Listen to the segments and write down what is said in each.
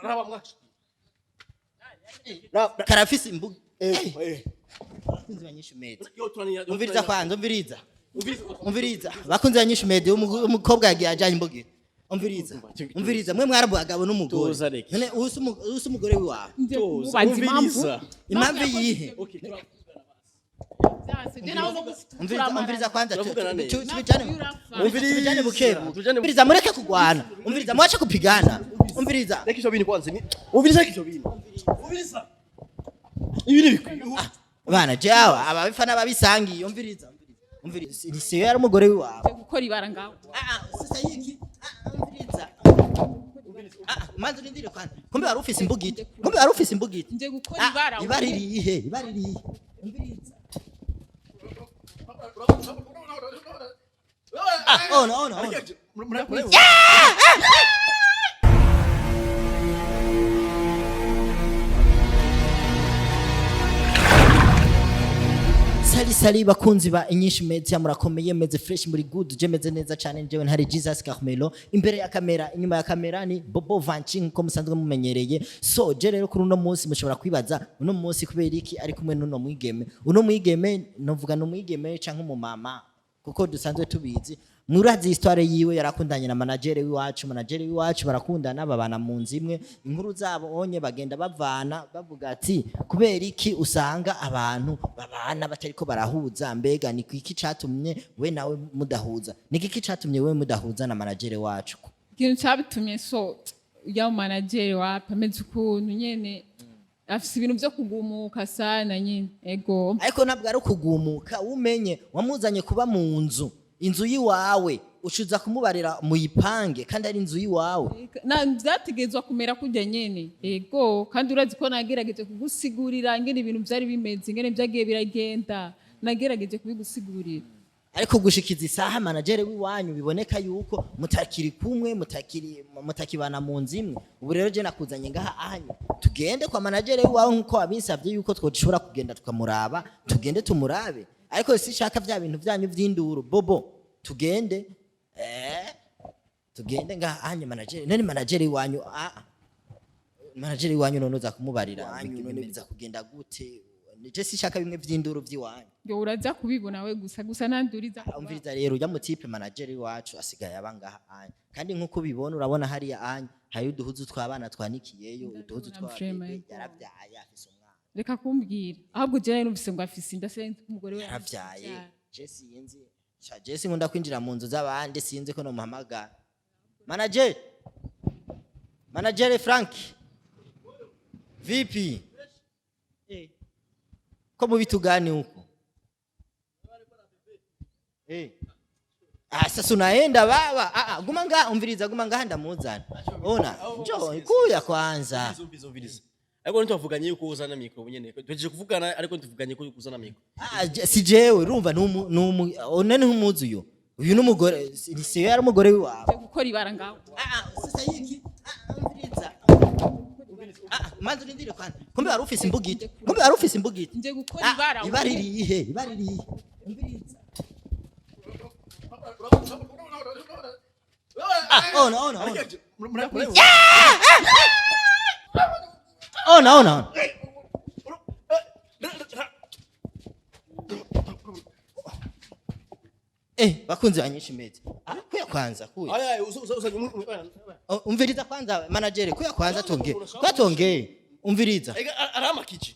Raba mwacu. Karafise imbuga. Bakunzi ba Nyishu Media, umviriza kwanza, umviriza, umviriza. Bakunzi ba Nyishu Media, umukobwa yagiye ajanye imbugita. Umviriza, umviriza, mwe mwarabagabo n'umugore. Tuza reke. None usi umugore wiwawe? Nje Tuza, kumubaza impamvu. umviriza. Impamvu yihe? Vyanse, je nawe no gusa Umviriza, turamarana. umviriza kwanza. Turavugana neza. Tubijane. Umviriza. Tubijane bukebu. Tubijane. Umviriza, mureke kugwana. Umviriza, mwache kupigana. Umviriza. Reka ivyo bintu kwanza. Umviriza, reka ivyo bintu. Umviriza. Ibi ni bikwiye. Bana jawa ababifana babisangiye. Umviriza, umviriza, umviriza, siyo yari umugore wiwawe? Nje gukora ibara ngaho. Ah, ah, sasa yiki. Ah, umviriza. Ah, ah, manzi urindire kwanza. Kumbe wari ufise imbugita, kumbe wari ufise imbugita. Nje gukora Ah, ibara. Ibara irihe? Ibara irihe? Umviriza. Ah, ona, ona, ona. Sali sali bakunzi ba Inyinshi Media, murakomeye? Meze fresh, muri good? Je meze neza cyane. Njyewe ntari Jesus Carmelo imbere ya kamera, inyuma ya kamera ni Bobo Vanchi nkuko musanzwe mumenyereye. So je rero kuri uno munsi mushobora kwibaza uno munsi kubera iki ari kumwe n'uno mwigeme. Uno mwigeme novuga no mwigeme canke umumama, kuko dusanzwe tubizi, murazi histoire yiwe. Yarakundanye na manager w'iwacu, manager w'iwacu barakundana, babana mu nzu imwe. Inkuru zabo onye bagenda bavana bavuga ati kubera iki usanga abantu babana batariko barahuza? Mbega ni iki catumye we nawe mudahuza? Ni iki catumye we mudahuza na manager wacu? Ikintu cabitumye, so ya manager wapi ameze ukuntu nyene afise ibintu vyo kugumuka sana nyene, ego. Ariko ntabwo ari ukugumuka. Umenye wamuzanye kuba mu nzu, inzu y'iwawe, ucuza kumubarira muyipange kandi ari inzu y'iwawe. Na vyategerezwa kumera kurya nyene, ego. Kandi urazi ko nagerageje kugusigurira ingene ibintu vyari bimeze, ingene vyagiye biragenda, nagerageje kubigusigurira. Ariko gushikiza isaha manager w'iwanyu biboneka yuko mutakiri kumwe, mutakiri mutakibana mu nzu imwe. Ubu rero je nakuzanye ngaha anyu tugende kwa manager w'iwawe nkuko wabinsabye yuko twoshobora kugenda tukamuraba. Tugende tumurabe, ariko sishaka vya bintu vyanyu vy'induru. Bobo, tugende, tugende ngaha anyu. Manager none, manager w'iwanyu, ah ah. Manager w'iwanyu none uza kumubarira wanyu none biza kugenda gute? Je sishaka bimwe vy'induru vy'iwanyu. Yo uraza kubibona we, gusa gusa nanduriza. Umviriza rero, ujya mu type manager wacu asigaye aba ngaha anya, kandi nk'uko ubibona, urabona hariya anya hari uduhuzu tw'abana twanikiyeyo, uduhuzu Ndabibona. tw'ababebe. Vraiment. Yarabyaye, afise umwana. Reka kumbwira, ahubwo je nari numvise ngo afise inda, sinzi ko umugore we Yarabyaye. yavyara. Je sinzi sha, je sinkunda kwinjira mu nzu z'abandi, sinzi ko nomuhamagara. Manager, manager Frank, vipi? Ko mu vitu gani huko? Ah, sasa unaenda baba. Ah, ah, guma nga, umviriza, guma ngaha ndamuzana. Ona, njoo kuya kwanza. Umviriza, umviriza. Ariko ntitwavuganye yuko uzana mikro nyene. Tugejeje kuvugana, ariko ntituvuganye ko uzana mikro. Ah, si jewe, urumva numu numu one ntumuzi uyu. Uyu n'umugore, si yari umugore wiwawe? Nje gukora ibara ngaho. Ah, ah, sasa yiki. Ah, umviriza. Ah, ah, manzi urindire kwanza. Kumbe wari ufise imbugita. Kumbe wari ufise imbugita. Nje gukora Ah, ibara. ibara irihe? Ibara irihe? Umviriza. Ah, ona, ona, ona. Ona, ona, ona. Bakunzi ba Nyinshi Media. Ah, kuya kwanza, kuya. Aya, uza uza uza. Oh, umviriza kwanza manager, kuya kwanza tuongee. Kuya tuongee. Umviriza. Aramakije.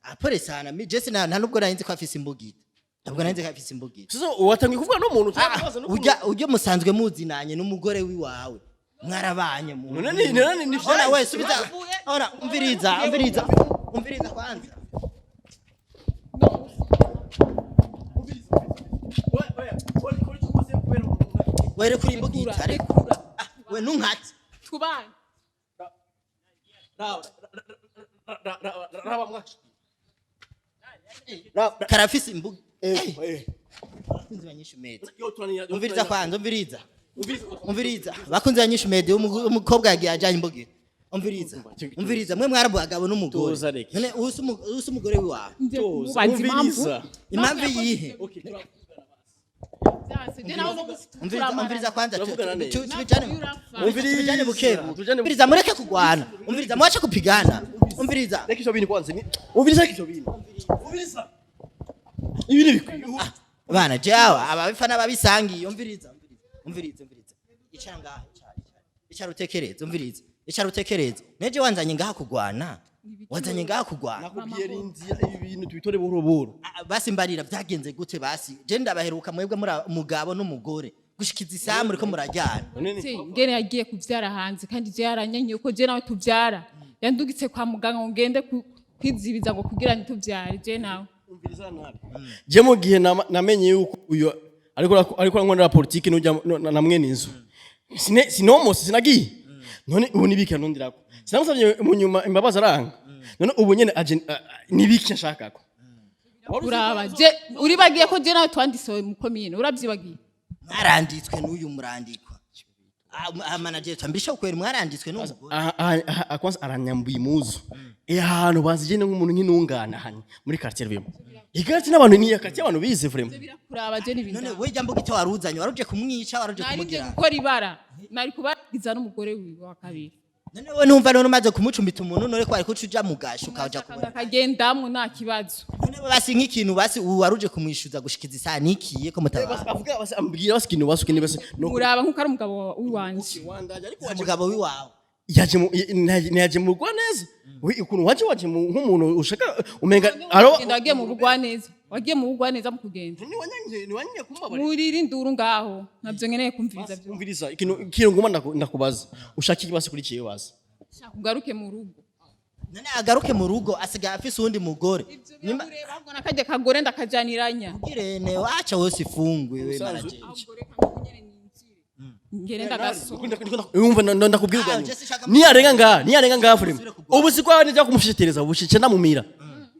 Ah, pole sana. Mi Jesse na nta nubwo nari nzi ko afise imbugita. Ntabwo nari nzi ko afise imbugita. Sasa watangiye kuvuga no muntu Ah, utabaza no. ujya musanzwe muzinanye n'umugore wiwawe. Mwarabanye mu. None ni Ona we subiza. Ona, umviriza, umviriza. Umviriza kwanza. Were kuri imbugita ariko. Rekura. Ah, we nunkati. Tubane. Raba mwacu. Karafise imbuga. Bakunzi ba Nyinshi Media. Umviriza kwanza, umviriza. Umviriza. Bakunzi ba Nyinshi Media, umukobwa yagiye ajanye imbugita. Umviriza. Umviriza, mwe mwarabagabo n'umugore. Tuza reke. None usi umugore wiwawe? Nje Tuza, kumubaza impamvu. umviriza. Impamvu yihe? Vyanse. Je nawe no Umviriza, umviriza kwanza, Turavugana neza. tubijane. Umviriza. Tubijane bukebu. Tubijane. Umviriza, mureke kugwana. Umviriza, mwache kupigana. Umviriza. Reka ivyo bintu kwanza, umviriza, reka ivyo bintu, umviriza, ibi ni bikwiye. Bana jawa ababifana babisangiye. Umviriza, umviriza, umviriza, umviriza. Icara ngaha, icara, icara. Icara utekereze, umviriza. Icara utekereze. Neje wanzanye ngaha kugwana? Wanzanye ngaha kugwana? Nakubwiye, rinzira, ibi bintu tubitore buhoro buhoro. Ah, basi mbarira, byagenze gute? Basi je ndabaheruka mwebwe muri umugabo n'umugore, gushikiza isaha muriko murajyana. None Ngene yagiye kuvyara hanze, kandi je yaranyanyiye ko je nawe tuvyara. Yandugitse kwa muganga ngo ngende kwizibiza ngo kugira ntituvyare je nawe. Umviriza nabi. Je mu gihe namenye yuko uyu ariko arankorera politiki n'ujya na mwene inzu, sine sinomose sinagiye. None ubu nibiki anondirako? Sinamusabye mu nyuma imbabazi, aranga. None ubu nyene aje nibiki nshakako? Uraba je uribagiye ko je nawe twanditse mu komine? Uravyibagiye? Mwaranditswe n'uyu murandikwa. Ah, manager, tambisha ukweli, mwaranditswe n'umugore? Aha, aha, aha, kwanza aranyambuye imuzu. Ahantu bazi je nk'umuntu nk'intungane hanye muri quartier, vraiment ikarti n'abantu ni quartier abantu bize, vraiment. Birakuraba, je None n'ibintu. we jambo gito waruzanye, waruje kumwica, waruje Nari nje kumugira? gukora ibara, nari kubariza n'umugore wiwe wa kabiri. None we numva none umaze kumucumita umuntu, none ko ariko uja mu gasho ukaja kubona? Akagendamwo nta kibazo. None we basi nk'ikintu, basi ubu waruje kumwishuza, gushikiza isaha nikiye ko mutabara? Avuga basi, ambwira basi ikintu, basi ikintu basi no. Muraba nkuko ari umugabo w'iwanje. Wandaje ariko waje Umugabo wiwawe? Yaje mu ntiyaje mu rwa neza. We ukuntu waje mu nk'umuntu ushaka umenga aro. Ugenda wagiye mu bugwaneza, wagiye mu bugwaneza mu kugenda. Niwanyange kumbabarira. Murira induru ngaho, ntabyo nkeneye kumviriza byo. Umviriza, ikintu nguma ndakubaza, ushaka iki basi kuri kiye bazi? Shaka ugaruke mu rugo. None agaruke mu rugo asigaye afise uwundi mugore? Ivyo birakureba, ahubwo nakajya kagore ndakajaniranya. Irene, wacha wose ifungwe we, manager. Ahubwo reka nyene ninjire ngere ndagasohoka. Umva, ndakubwira Ah, ubwa nyuma. Jesse shaka- Niyarenga ngaha vraiment, ubu si kwa nijya kumushetereza, ubu shice ndamumira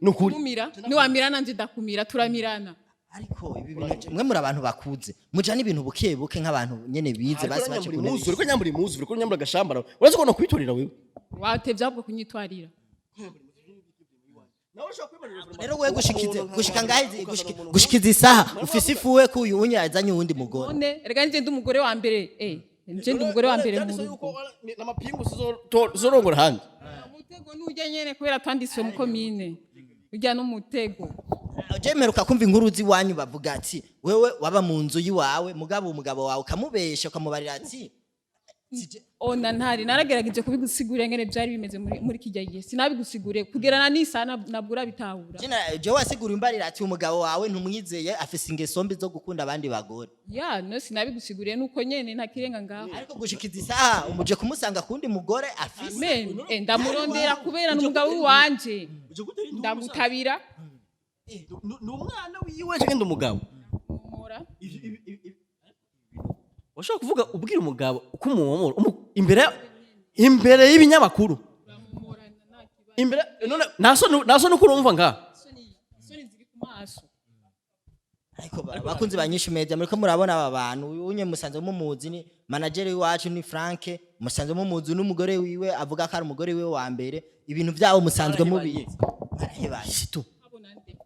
nukuri. Kumira niwamira nanje ndakumira, turamirana. Ariko ibi bintu, mwe muri abantu bakuze, mujana ibintu buke buke nk'abantu nyene bize, basi bace ku ntebe. Uriko nyambura impuzu, uriko nyambura agashambara, urazi ko nokwitorera wewe. Watevye ahubwo kunyitwarira. Rero we gushikize gushika ngahe, gushikiza isaha ufise ifuwe ko uyu unye yazanye uwundi mugore? None rega nje ndi umugore wa mbere, nje ndi umugore wa mbere mu rugo. N'amapingu sizorongora handi. Umutego nujya nyene kubera twanditswe mu komine, ujya n'umutego. Jemeruka kumva inkuru z'iwanyu bavuga ati wewe waba mu nzu y'iwawe, mugabo umugabo wawe ukamubesha, ukamubarira ati Ona ntari naragerageje kubigusigurira ngene byari bimeze muri kijya gihe, sinabigusiguriye kugerana n'isaha nabwo urabitahura. Jewe wasigura imbarira ati umugabo wawe ntumwizeye, afise ingeso mbi zo gukunda abandi bagore. Ya no sinabigusiguriye nuko nyene nta kirenga ngaho. Ariko gushikiza isaha umuje kumusanga kundi mugore afise? Amen. Ndamurondera kubera n'umugabo wanje ndamutabira. Ni umwana wiwe cyangwa ndi umugabo? Mura. Washobora kuvuga ubwira umugabo uko umuwomora imbere y'ibinyamakuru, imbere none nta soni uko urumva ngaha? Isoni ziri ku maso. Ariko bakunzi ba Nyinshi Media, muriko murabona aba bantu unye musanze mumuzi, ni manager w'iwacu, ni Frank, musanze mumuzi n'umugore wiwe avuga ko ari umugore wiwe wa mbere. Ibintu byabo musanzwe mubizi, barahebanye. Situ. Habona nde?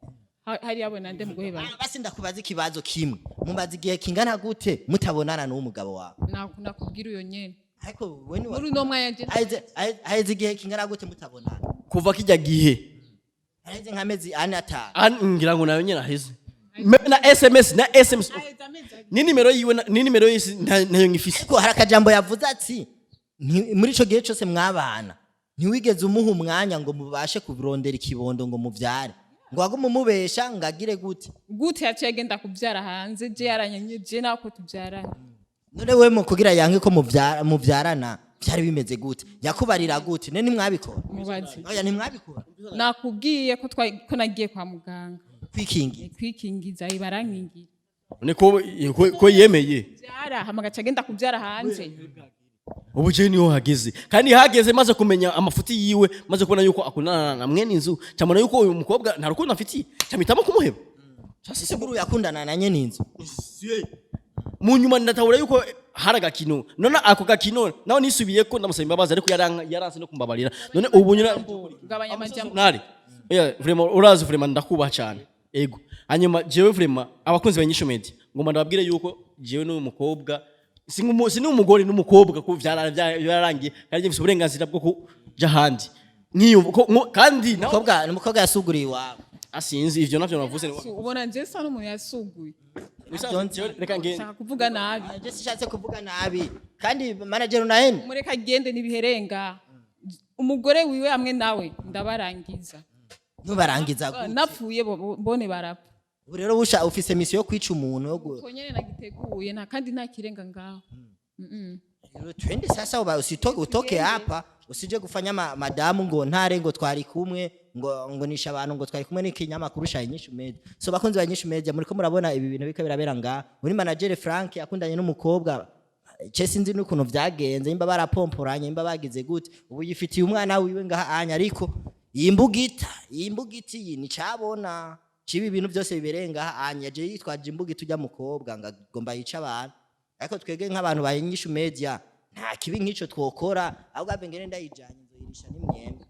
Hari abona nde mu guhebana? Ah, basi ndakubaza ikibazo kimwe: mumaze igihe kingana gute mutabonana n'uwo mugabo wawe? Nakubwira uyo nyene. Ariko we ni Muri uno mwanya nje haheze igihe kingana gute mutabonana? Kuva kijya gihe. Haheze nk'amezi 4, 5. Ngira ngo nayo nyene aheze na SMS, na SMS. Haheze amezi 2. Ni nimero yiwe ni nimero yisi nayo ngifise. Ariko hari akajambo yavuze ati muri ico gihe cose mwabana ntiwigeze umuha umwanya ngo mubashe kurondera ikibondo ngo muvyare, ngo wagume umubesha ngo agire gute? Gute yaciye agenda kubyara hanze, je yaranyanye je nako tubyarana. None we mu kugira yange ko muvyarana vyari bimeze gute? Yakubarira gute? Ne ntimwabikora? Mubaze. Oya, ntimwabikora? Nakubwiye ko ko nagiye kwa muganga. Kwikingira. Kwikingiza, barankingira. None ko yemeye? Byara hama agaca agenda kubyara hanze. Ubu je niho hageze, kandi hageze maze kumenya amafuti yiwe, maze kubona yuko akundana na mwene inzu, cyamona yuko uyu mukobwa nta rukundo afitiye, cyamhitamo kumuheba. Sasa se Siguru yakundana na nyene inzu? Mu nyuma ndatahura yuko hari agakino. None ako gakino nawe nisubiye ko ndamusaba imbabazi, ariko yaranse no kumbabarira. None ubu nyina Gabanya amajambo. Ntari, oya, vraiment urazi, vraiment ndakubaha cyane. Ego, hanyuma jewe vraiment abakunzi ba Nyishu Media. Ngomba ndababwire yuko jewe n'uyu mukobwa, si n'umugore, n'umukobwa, ko vyararangiye, kandi mfise uburenganzira bwo kuja ahandi nkiyumva kandi nawe. Umukobwa ni umukobwa yasuguriye iwawe. Asinzi ivyo navyo navuze. Ubona nje sa n'umuntu yasuguye. Reka ngende. Shaka kuvuga nabi. Je sishatse kuvuga nabi, kandi manager unahene. Mureka agende, ntibiherenga umugore wiwe hamwe nawe ndabarangiza. Nubarangiza gute? Napfuye bone barapfa. Ubu rero usha ufise mission yo kwica umuntu yo Uko nyene nagiteguye, nta kandi nta kirenga ngaho. Twende sasa, uba usitoke, utoke hapa, usije kufanya madamu ngo ntare ngo twari kumwe, ngo nisha abantu ngo twari kumwe n'ikinyamakuru sha Inyishu Media. So bakunzi ba Inyishu Media, muriko murabona ibi bintu biko birabera ngaha muri manager Frank yakundanye n'umukobwa. Ce sinzi n'ukuntu vyagenze, nimba barapomporanye, nimba bagize gute, ubu yifitiye umwana wiwe ngaha anya. Ariko iyi mbugita iyi ni cabona cibi ibintu byose bibereye ngaha anya. Je yitwaje imbugita ujya mukobwa ngo agomba yica abantu, ariko twebwe nk'abantu ba Inyishu Media nta kibi nk'ico twokora. Ahubwo abe ngene ndayijanye, nzoyirisha n'imyembe.